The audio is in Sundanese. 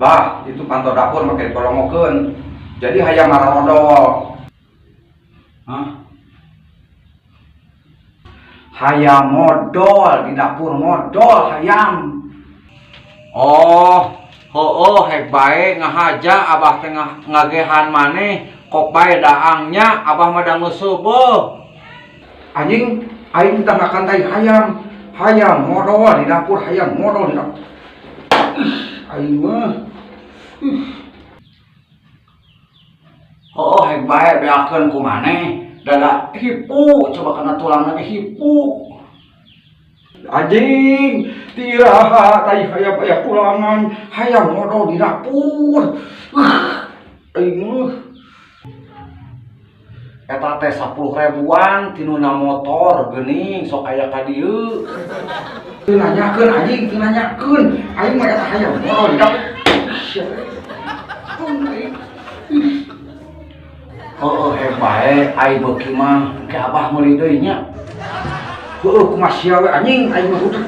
Bah, itu panto dapur make dikolongokeun. Jadi hayam marodol. Hah? Hayam modol di dapur, modol hayam. Oh, heueuh, hek bae ngahaja Abah teh ngagehan maneh kok bae daangnya, Abah mah da geus seubeuh. Anjing, aing kita makan tai hayam. Hayam modol di dapur, hayam modol di dapur. Ih, aing mah. Ih. Oh, hek bae beakeun ku maneh. Dada hipu, coba kana tulang lagi hipu. Anjing, tiraha tai hayam aya tulangan, hayam modol di dapur. Aing mah. Eta teh 10 ribuan tinuna motor geuning sok aya ka dieu. Teu nanyakeun, anjing, teu nanyakeun. Aing mah eta hayam modol di dapur. Aing. Heeh, hek bae ai beuki mah ke Abah meuli deui nya. Heueuh, kumaha sia we, anjing, aing mah udah.